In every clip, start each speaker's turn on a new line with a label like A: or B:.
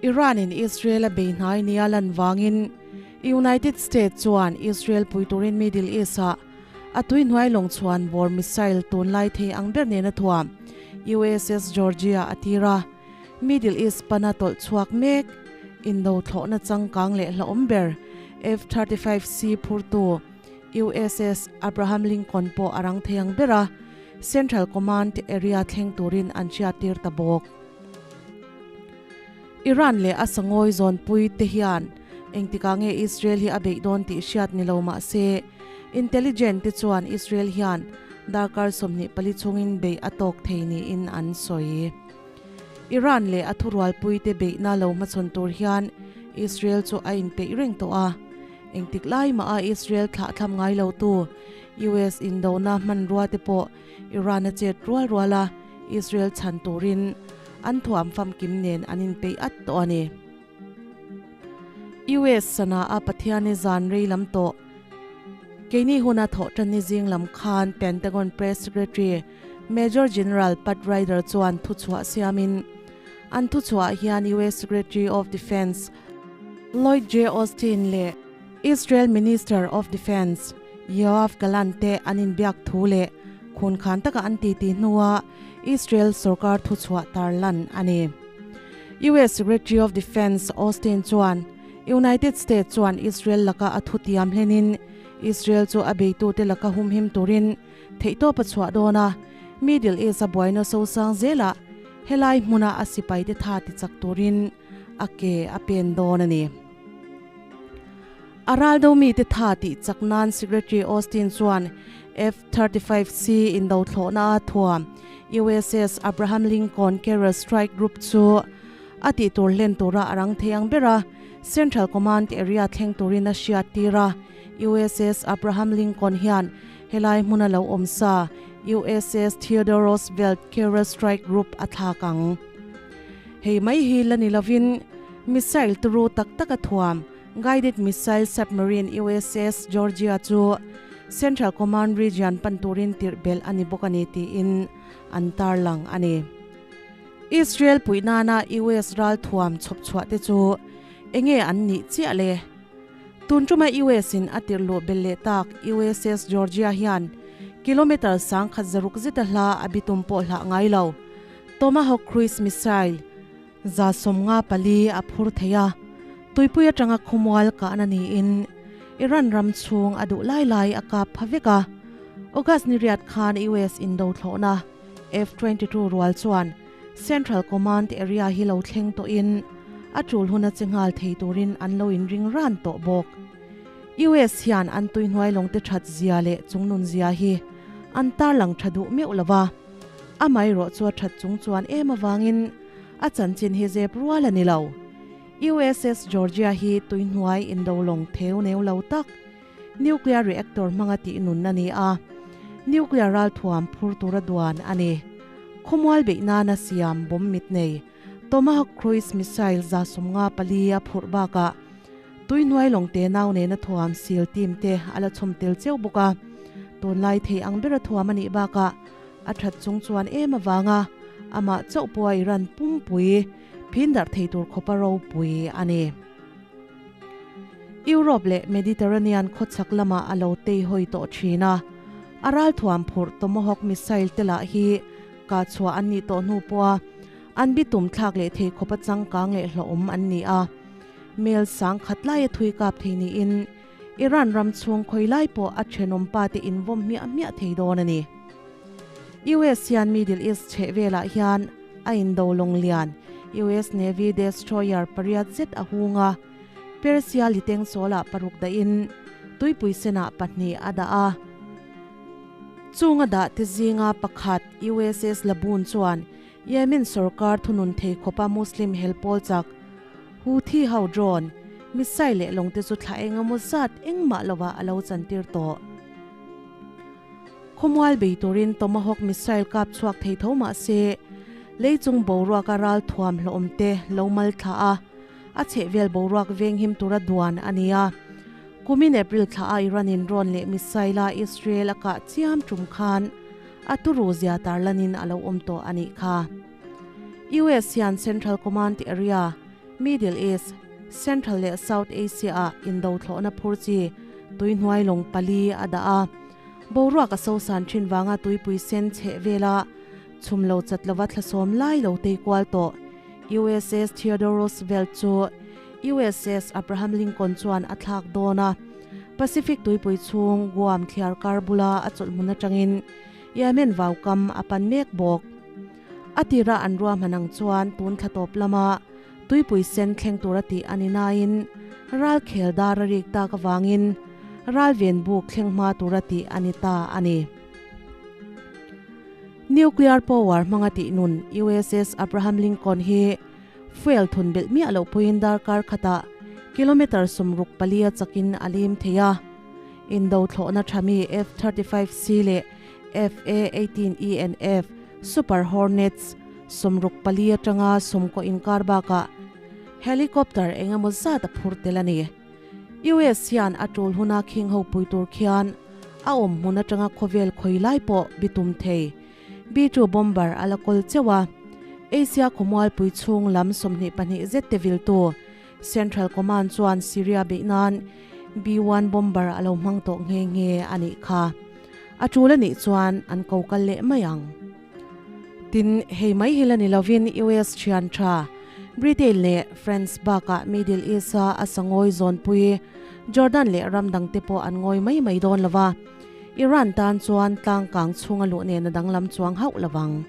A: Iran in Israel a bei hnai nia lan vangin United States chuan Israel pui turin Middle East ah a tuihnuai lawng chhuan bawr missile tunlai thei ang ber nena thuam USS Georgia a tir a, Middle East pana tawlh chhuak mek indo thlawhna changkang leh hlauhawm ber F-35C phurtu USS Abraham Lincoln pawh a rang thei ang ber a, Central Command area thleng turin an hriattir ta bawk. Iran leh a sangawi zawnpui te hian engtikah nge Israel hi a beih dawn tih hriat ni lo mah se, intelligent te chuan Israel hian darkar 24 chhungin beih a tawk thei niin an sawi. Iran leh a thurualpui te beihna lo hmachhawn tur hian Israel chu a inpeih reng tawh a, engtik lai mah a Israel thlahthlam ngai lo tu US indona hmanrua te pawh Iran a chet rual rual a, Israel chhan turin an thuam famkim nen an inpeih at tawh a ni. US sana a Pathianni zan rei lam tawh. Keini huna thawh tanni zing lam khan Pentagon Press Secretary Major General Pat Ryder chuan thuchhuah siamin an thuchhuah hian US Secretary of Defence Lloyd J Austin leh Israel Minister of Defence Yoav Gallant te an inbiak thu leh khun khan taka an titi hnua Israel sorkar thuchhuah tarlan a ni. US Secretary of Defence Austin chuan United States chuan Israel laka a thutiam hlenin Israel chu a beitute laka humhim turin theihtawp a chhuah dawn a, Middle East a buaina sosang zelah helai hmuna a sipaite tha tichak turin a ke a pen dawn a ni. A ral do mite tha tih chak nan Secretary Austin chuan F-35C indo thlawhna a thuam USS Abraham Lincoln Carrier Strike Group chu a tih tur hlen tura a rang thei ang ber a, Central Command Area thleng turin a hriat tir a. USS Abraham Lincoln hian helai hmuna lo awm sa USS Theodore Roosevelt Carrier Strike Group a thlak ang. Hei mai hi la ni lovin missile turu tak tak a thuam Guided Missile Submarine USS Georgia chu Central Command Region pan turin tirh belh a ni bawk a ni tiin an tarlang a ni. Israel puih nana US ral thuam chhawp chhuah te chu enge an nih chiah le? Tun tuma US in a tirh luh belh leh tak USS Georgia hian kilometre 1060 zeta hla a bitum pawh hlah ngai lo. Tomahawk cruise missile 154 a phur thei a, tuipui atanga khawmual kahna niin Iran ram chhung a duh lai lai a kap pha vek a. August ni riat khan US indo thlawhna F-22 rual chuan Central Command area hi lo thleng tawhin a tul huna che nghal thei turin an lo inring ran tawh bawk. US hian an tuihnuai lawngte that zia leh chungnun zia hi an tarlang tha duh meuh lova. Amaherawh chu a that chung chuan em avangin a chanchin hi zep rual a ni lo. USS Georgia hi tuihnuai indo lawng theu neu lo tak nuclear reactor hmanga tih nun a ni a, nuclear ralthuam phur tura duan a ni. Khawmual beih nana siam bomb mit nei Tomahawk cruise missile 154 a phurh bakah tuihnuai lawng te nau nena thuam seal team te a la chhawm tel cheu bawk a, tunlai thei ang bera thuam a nih bakah a that chung chuan em avanga amah chauh pawha Iran pumpui phin darh thei tur khawpa ropui a ni. Europe leh Mediterranean khawchhak lamah a lo tei hawi tawh thin a, a ralthuam phurh Tomahawk missile te lah hi kah chhuah an nih tawh hnu pawha an bitum thlak leh thei khawpa changkang leh hlawhawm an ni a, mel 1000 laia thui kap thei niin Iran ram chhung khawi lai pawh a thenawm pa te invawm hmiah hmiah thei dawn a ni. US hian Middle East chheh velah hian a indo lawng lian US Navy destroyer pariat zet a hung a, Persia liteng sawlah paruk dahin tuipui senah pahnih a dah a. Chung a dah te zinga pakhat USS Laboon chuan Yemen sorkar thunun thei khawpa Muslim hel pawl chak Houthi ho drone, missile leh lawng te chu thla eng emaw zat engmah lovah a lo chantir tawh. Khawmual bei turin Tomahawk missile kap chhuak thei tho mah se, leichung boruaka ral thuam hlawhawm te lo mal thla a, a chhehvel boruak venghim tura duan a ni a. Kumin April thla a Iran in drone leh missile a Israel a kah chiam tum khan a turu zia tarlanin a lo awm tawh a nih kha. US hian Central Command Area, Middle East, Central leh South Asia-ah indo thlawhna phur chi tuihnuai lawng pali a dah a. Boruak a sosan thin vanga tuipui sen chheh vela chhum lo chat lova thlasawm lai lo tei kual tawh USS Theodore Roosevelt chu USS Abraham Lincoln chuan a thlak dawn a. Pacific tuipui chhung Guam thliar kar bula a chawlh hmun atangin Yemen vaukam a pan mek bawk. A tira an ruahman ang chuan tun thla tawp lama tuipui sen thleng tura tih a ni nain ral khel dar a rik tak avangin ral ven buk thleng hma tura tih a ni ta a ni. Nuclear power hmanga tih nun USS Abraham Lincoln hi fuel thun belh miah loh puiin darkar khatah kilometer 64 a chakin a lim thei a. Indo thlawhna thami F-35C leh F/A-18E and F Super Hornets 64 atanga 90 inkar bakah helicopter eng emaw zat a phur tel a ni. US hian a tul huna khing ho pui tur khian a awm hmun atanga khawvel khawi lai pawh bitum thei B-2 bomber a la kawl cheuh a. Asia khawmualpui chhung lam 22 zet te viltu Central Command chuan Syria beih nan B-1 bomber a lo hmang tawh nghe nghe a nih kha. A tul a nih chuan an ko kal leh mai ang. Tin, hei mai hi la ni lovin US thian tha Britain leh France bakah Middle East-a a sangawi zawnpui Jordan leh ram dangte pawh an ngawi mai mai dawn lo va, Iran tan chuan tlang kang chhunga luh nena danglam chuang hauh lo vang.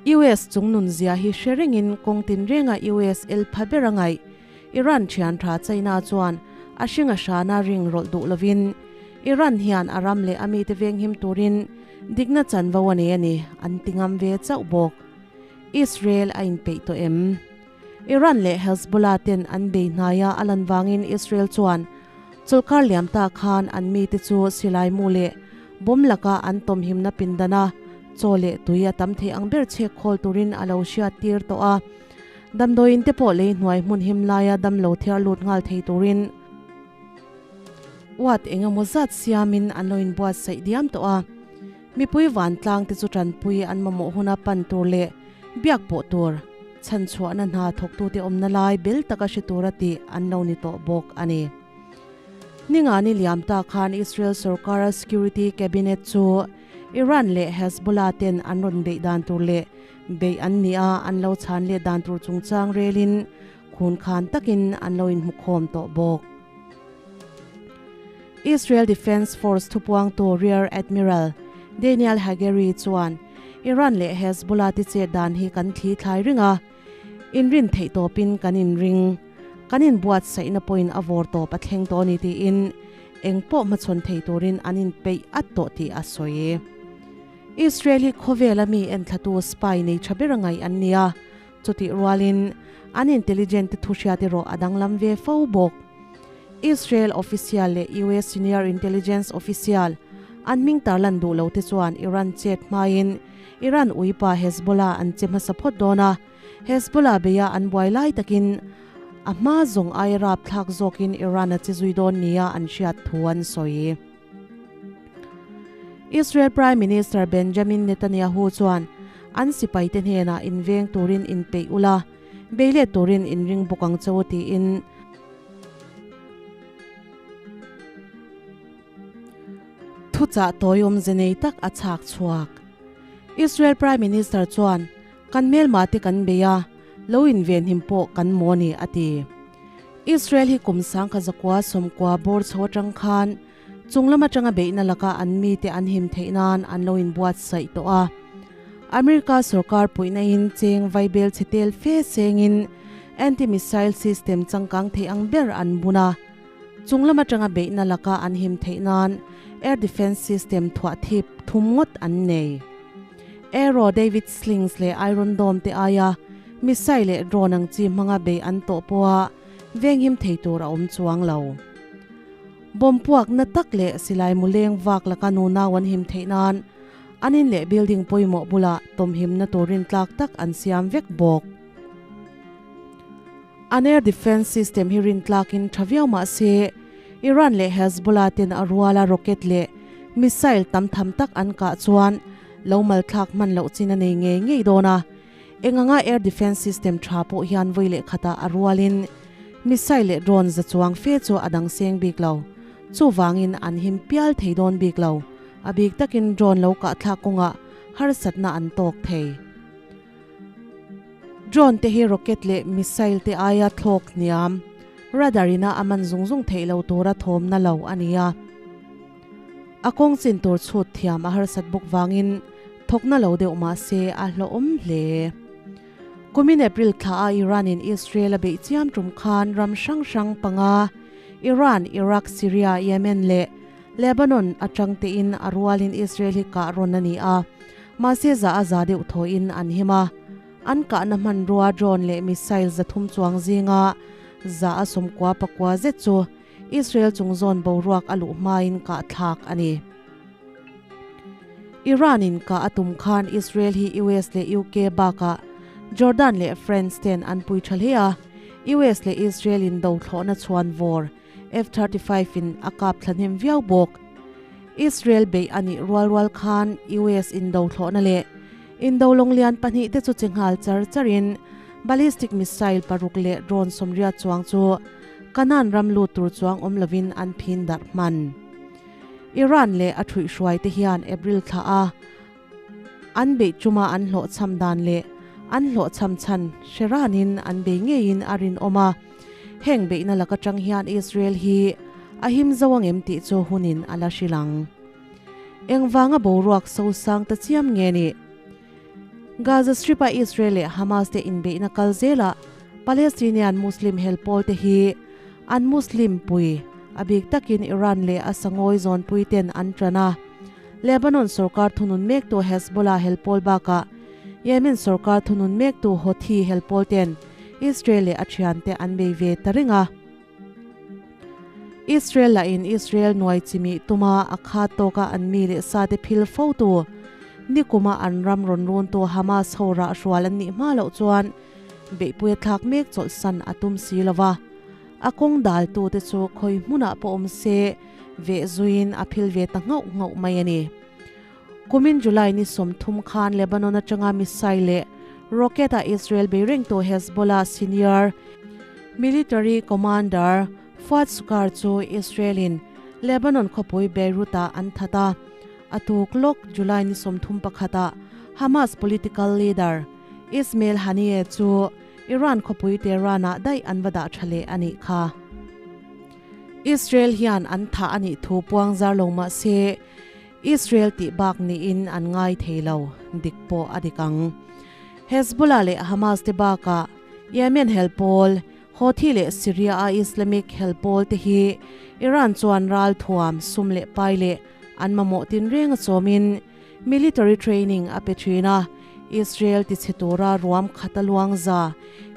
A: US chung nunzia hi hre rengin kawng tinrenga US el pha ber a ngaih. Iran thian tha China chuan a hring a hrana ring rawlh duh lovin Iran hian a ram leh a mite venghim turin dikna chanvo a nei a ni an ti ngam ve chauh bawk. Israel a inpeih tawh em? Iran leh Hezbollah ten an bei hnaia a lan vangin Israel chuan chawlhkar liam ta khan an mite chu silai mu leh bomb laka an tawmhimna pindana chaw leh tui a tam thei ang ber chhek khawl turin a lo hriat tir tawh a. Damdawiin te pawh lei hnuai hmun him laia damlo thiar lut nghal thei turin uat eng emaw zat siamin an lo inbuatsaih diam tawh a. Mipui vantlang te chu tanpui an mamawh huna pan tur leh biak pawh tur chhanchhuahna hna thawktute awmna lai bel taka hre tura tih an lo ni tawh bawk a ni. Ningani liam ta khan Israel sorkara Security Cabinet chu Iran leh Hezbollah ten an rawn beih dan tur leh beih an ni a, an lo chhan let dan tur chungchang relin khun khan takin an lo inhmukhawm tawh bawk. Israel Defense Force thupuangtu Rear Admiral Daniel Hagari chuan Iran leh Hezbollah te chet dan hi kan thli thlai ring a, inrin theih tawpin kan inring. Kan inbuatsaihna pawhin a vawr tawp a thleng tawh a ni tiin eng pawh hmachhawn thei turin an inpeih at tawh tih a sawi. Israel hi khawvela mi enthlatu spy nei tha ber a ngaih an ni a, chutih rualin an intelligent te thu hriat erawh a danglam ve fo bawk. Israel official leh US senior intelligence official an hming tarlan duh lo te chuan Iran chet hmain Iran uipa Hezbollah an che hmasa phawt dawn a, Hezbollah beia an buai lai takin a hma zawng aia rapthlak zawkin Iran a che zui dawn nia an hriat thu an sawi. Israel Prime Minister Benjamin Netanyahu chuan an sipaite hnenah inveng turin inpeih ula, bei let turin inring bawk ang che u tiin thuchah tawiawm ze nei tak a chhak chhuak. Israel Prime Minister chuan Kan hmelma te kan bei a, lo invenhim pawh kan maw ni a ti. Israel hi kum 1990 bawr chho atang khan chung lam atanga beihna laka an mite an him theih nan an lo inbuatsaih tawh a. America sorkar puihna in cheng vaibel chhe tel fe sengin anti-missile system changkang thei ang ber an bun a. Chung lam atanga beihna laka an him theih nan air defence system thuah thip thum ngawt an nei. Aero David Slings leh Iron Dome te aia missile leh drone ang chi hmanga bei an tawh pawha venghim thei tur a awm chuang lo. Bomb puak na tak leh silai mu leng vak laka nunau an him theih nan an in leh building pawimawh bulah tawmhimna tur rintlak tak an siam vek bawk. An air defence system hi rintlakin tha viau mah se Iran leh Hezbollah ten a ruala rocket leh missile tam tham tak an kah chuan lo mal thlak hman loh chin a nei ngei ngei dawn a. Enganga air defence system tha pawh hian vawi leh khatah a rualin missile leh drone za chuang fe chu a dang seng bik lo. Chuvangin an him pial thei dawn bik lo. A bik takin drone lo kahthlak kawngah harsatna an tawk thei. Drone te hi rocket leh missile te aia thlawk hniam, radar ina a man zung zung theih lo tura thawmna lo a ni a. A kawng chin tur chhut thiam a harsat bawk vangin thawkna lo deuh mah se a hlawhawm hle. Kumin April thla a Iran in Israel a beih chiam tum khan ram hrang hrang panga, Iran, Iraq, Syria, Yemen leh Lebanon atang tein a rualin Israel hi kah rawn a ni a, mahse za a za deuh thawhin an him a. An kahna hmanrua drone leh missile 300 chuang zinga 199 zet chu Israel chung zawn boruak a luh hmain kah thlak a ni. Iran in kah a tum khan Israel hi US leh UK bakah Jordan leh France ten an pui tha hle a, US leh Israel in do thlawhna chhuan vawr F-35 in a kap thlahnem viau bawk. Israel beih a nih rual rual khan US indo thlawhna leh indo lawnglian pahnihte chu che nghal char charin ballistic missile paruk leh drone 80 chuang chu Canaan ram lut tur chuang awm lovin an phin darh hman. Iran leh a thuihhruaite hian April thla a an beih chuma an hlawhchham dan leh an hlawhchham chhan hre ranin an bei ngeiin a rinawm a. Heng beihna laka tang hian Israel hi a him zo ang em tih chu hunin a la hrilh ang. Engvanga boruak so sang ta chiam nge ni? Gaza Strip-a Israel leh Hamas te inbeihna kal zelah Palestinian Muslim hel pawl te hi an Muslim pui, a bik takin Iran leh a sangawi zawnpui ten an tan a. Lebanon sorkar thunun mektu Hezbollah hel pawl bakah Yemen sorkar thunun mektu Houthi hel pawl ten Israel leh a thiante an bei ve ta reng a. Israel lahin Israel nuai chimih tuma a khat tawka an mi leh sate phil fo tu nikuma an ram rawn runtu Hamas ho rah hrual an nih hma loh chuan beihpui a thlak mek chawlhsan a tum si lo va. A kawng daltute chu khawi hmunah pawh awm se veh zuiin a phil ve ta nghauh nghauh mai a ni. Kumin July ni 30 khan Lebanon atanga missile leh rocket a Israel bei rengtu Hezbollah senior military commander Fuad Shukr chu Israel in Lebanon khawpui Beirut ah an that a. A tuk lawk July ni 31 ah Hamas political leader Ismail Haniyeh chu Iran khawpui Tehran ah daih an va dah tha leh a nih kha. Israel hian an thah a nih thu puang zar lo mah se Israel tih bak niin an ngai thei lo, dik pawh a dik ang. Hezbollah leh Hamas te bakah Yemen hel pawl, Houthi leh Syria-a Islamic hel pawl te hi Iran chuan ral thuam, sum leh pai leh an mamawh tinreng a chawmin military training a pe thin a, Israel tichhe tura ruam khat a luang za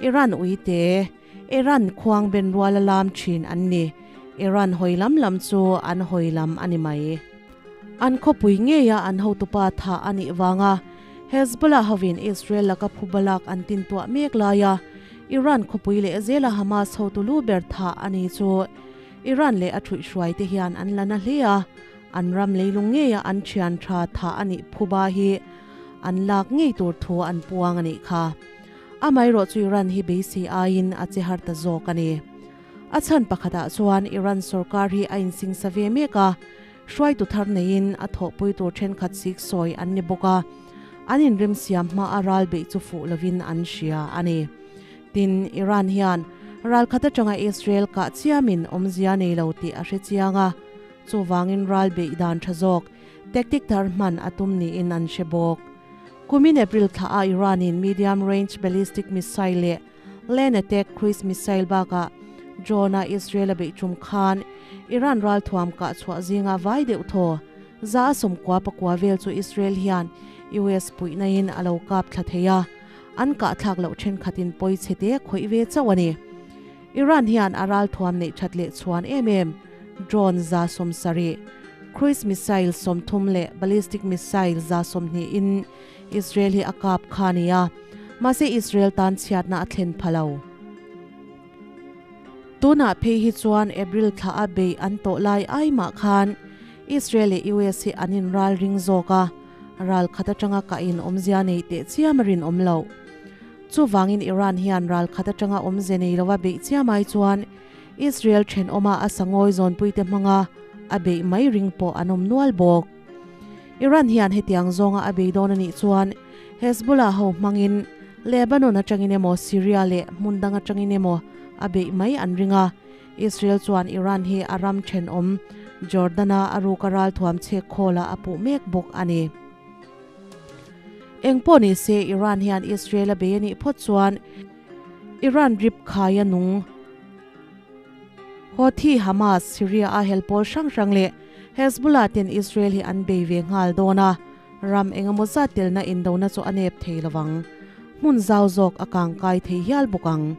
A: Iran uite, Iran khuang ben rual a lam thin an ni. Iran hawi lam lam chu an hawi lam a ni mai. An khawpui ngeia an hotupa thah a nih vanga Hezbollah hovin Israel laka phubalak an tintuah mek laia Iran khawpui leh zela Hamas hotu lu ber thah a ni chu Iran leh a thuihhruai te hian an la na hle a, an ram leilung ngeia an thian tha thah a nih phuba hi an lak ngei tur thu an puang a nih kha. Amaherawh chu Iran hi beisei aiin a che har ta zawk a ni. A chhan pakhatah chuan Iran sorkar hi a insingsa ve mek a, hruaitu thar neiin a thawhpui tur thenkhat sik sawi an ni bawk a, an inremsiam hma a ral beih chu fuh lovin an hria a ni. Tin, Iran hian ral khat atanga Israel kah chiamin awmzia nei lo tih a hre chiang a, chuvangin ral beih dan tha zawk tactic thar hman a tum niin an hre bawk. Kumin April thla a Iran in medium range ballistic missile leh land attack cruise missile bakah drone a Israel a beih tum khan Iran ralthuam kah chhuah zinga vai deuh thaw 199 vel chu Israel hian US puihna in a lo kap thla thei a, an kah thlak loh thenkhatin pawi chhe te khawih ve chauh a ni. Iran hian a ralthuam neih that leh chhuan em em drone 70, cruise missile 30 leh ballistic missile 20 in Israel hi a kap kha a ni a, mahse Israel tan chhiatna a thlen pha lo. Tunah phei hi chuan April thla a bei an tawh lai ai mah khan Israel leh US hi an in ral ring zawk a, ral khat atanga kah in awmzia nei teh chiam a rinawm loh. Chuvangin Iran hian ral khat atanga awmze nei lova beih chiam ai chuan Israel thenawma a sangawi zawnpuite hmanga a beih mai ring pawh an awm nual bawk. Iran hian hetiang zawnga a bei dawn a nih chuan Hezbollah ho hmangin Lebanon atangin emaw Syria leh hmun dang atangin emaw a beih mai an ring a. Israel chuan Iran hi a ram thenawm Jordan-a a ruka ralthuam chhek khawlah a puh mek bawk a ni. Eng pawh ni se Iran hian Israel a bei a nih phawt chuan Iran rip khai a nung. Houthi, Hamas, Syria a hel pawl hrang hrang leh Hezbollah ten Israel hi an bei ve nghal dawn a, ram engemaw zat telna indona chu a nep thei lovang. Hmun zau zawk a kang kai thei hial bawk ang.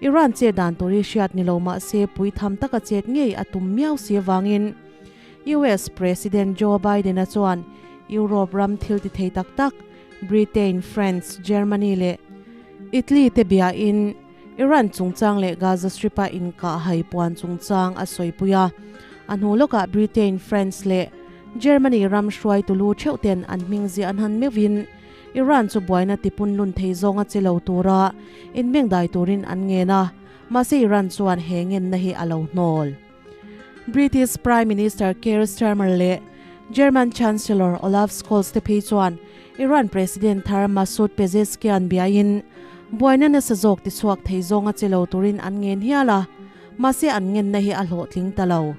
A: Iran chet dan tur hi hriat ni lo mah se pui tham taka chet ngei a tum miau si avangin US President Joe Biden-a chuan Europe ram thil ti thei tak tak Britain, France, Germany leh Italy te biain Iran chungchang leh Gaza Strip-a inkah hai puan chungchang a sawipui a. A hnu lawkah Britain, France leh Germany ram hruaitu lu theuh ten an hming ziah an han meuhin Iran chu buaina tipun lun thei zawnga che lo tura inmengdai turin an ngen a, mahse Iran chuan he ngenna hi a lo hnawl. British Prime Minister Keir Starmer leh German Chancellor Olaf Scholz te phei chuan Iran President thar Masoud Pezeshkian biain buaina nasa zawk tichhuak thei zawnga che lo turin an ngen hial a, mahse an ngenna hi a hlawhtling ta lo.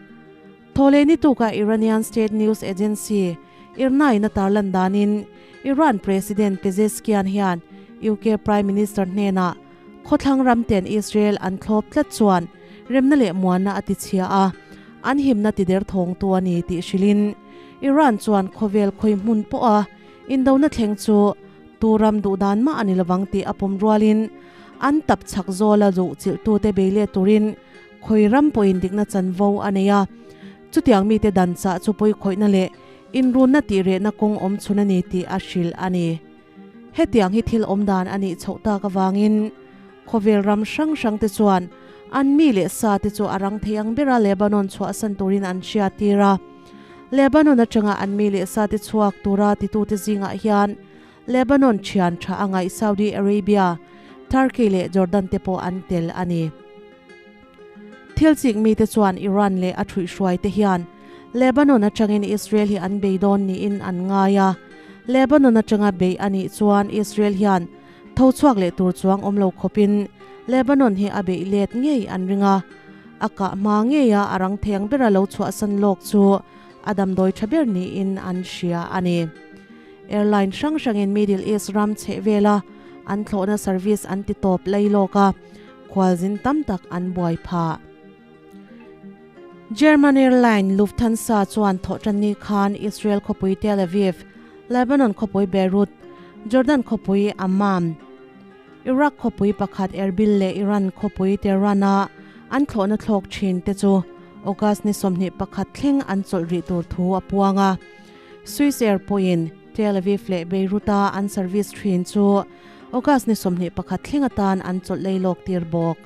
A: Thawhleh ni tukah Iranian state news agency IRNA-in a tarlan danin Iran President Pezeshkian hian UK Prime Minister hnenah khawthlang ram ten Israel an thlawp tlat chuan remna leh muanna a tichhia a, an himna tider thawngtu a ni tih hrilhin Iran chuan khawvel khawi hmun pawha indona thleng chu tu ram duh dan mah a ni lovang tih a pawm rualin an tap chhak zawla luh chilhtute bei leh turin khawi ram pawhin dikna chanvo a nei a, chutiang mite dan chah chu pawikhawihna leh inrunna tih rehna kawng awm chhun a ni tih a hrilh a ni. Hetiang hi thil awm dan a nih chhoh tak avangin khawvel ram hrang hrang te chuan an mi leh sa te chu a rang thei ang bera Lebanon chhuahsan turin an hriat tir a. Lebanon atanga an mi leh sa te chhuak tura titute zingah hian Lebanon thian tha a ngaih Saudi Arabia, Turkey leh Jordan te pawh an tel a ni. Thil chik mite chuan Iran leh a thuihhruai te hian Lebanon atangin Israel hi an bei dawn niin an ngai a, Lebanon atanga beih a nih chuan Israel hian tho chhuak leh tur chuang awm lo khawpin Lebanon hi a beih let ngei an ring a, a kah hma ngeia a rang theng bera lo chhuahsan lawk chu a damdawi tha ber niin an hria a ni. Airline hrang hrangin Middle East ram chheh vela an thlawhna service an ti tawp lei lawk a, khualzin tam tak an buai phah. German airline Lufthansa chuan thawhtanni khan Israel khawpui Tel Aviv, Lebanon khawpui Beirut, Jordan khawpui Amman, Iraq khawpui pakhat Erbil leh Iran khawpui Tehran-a an thlawhna thlawk thin te chu August ni 21 thleng an chawlh rih tur thu a puang a. Swiss Air pawhin Tel Aviv leh Beirut-a an service thin chu August ni 21 thleng atan an chawlh lei lawk tir bawk.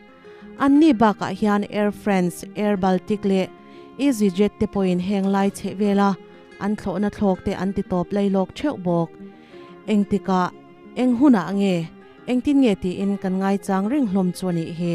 A: Anni bakah hian Air France, Air Baltic leh EasyJet te pawhin heng lai chheh vela an thlawhna thlawk te an ti tawp lei lawk theuh bawk. Engtikah, eng hunah nge, engtin nge tiin kan ngaichang reng hlawm chu a nih hi.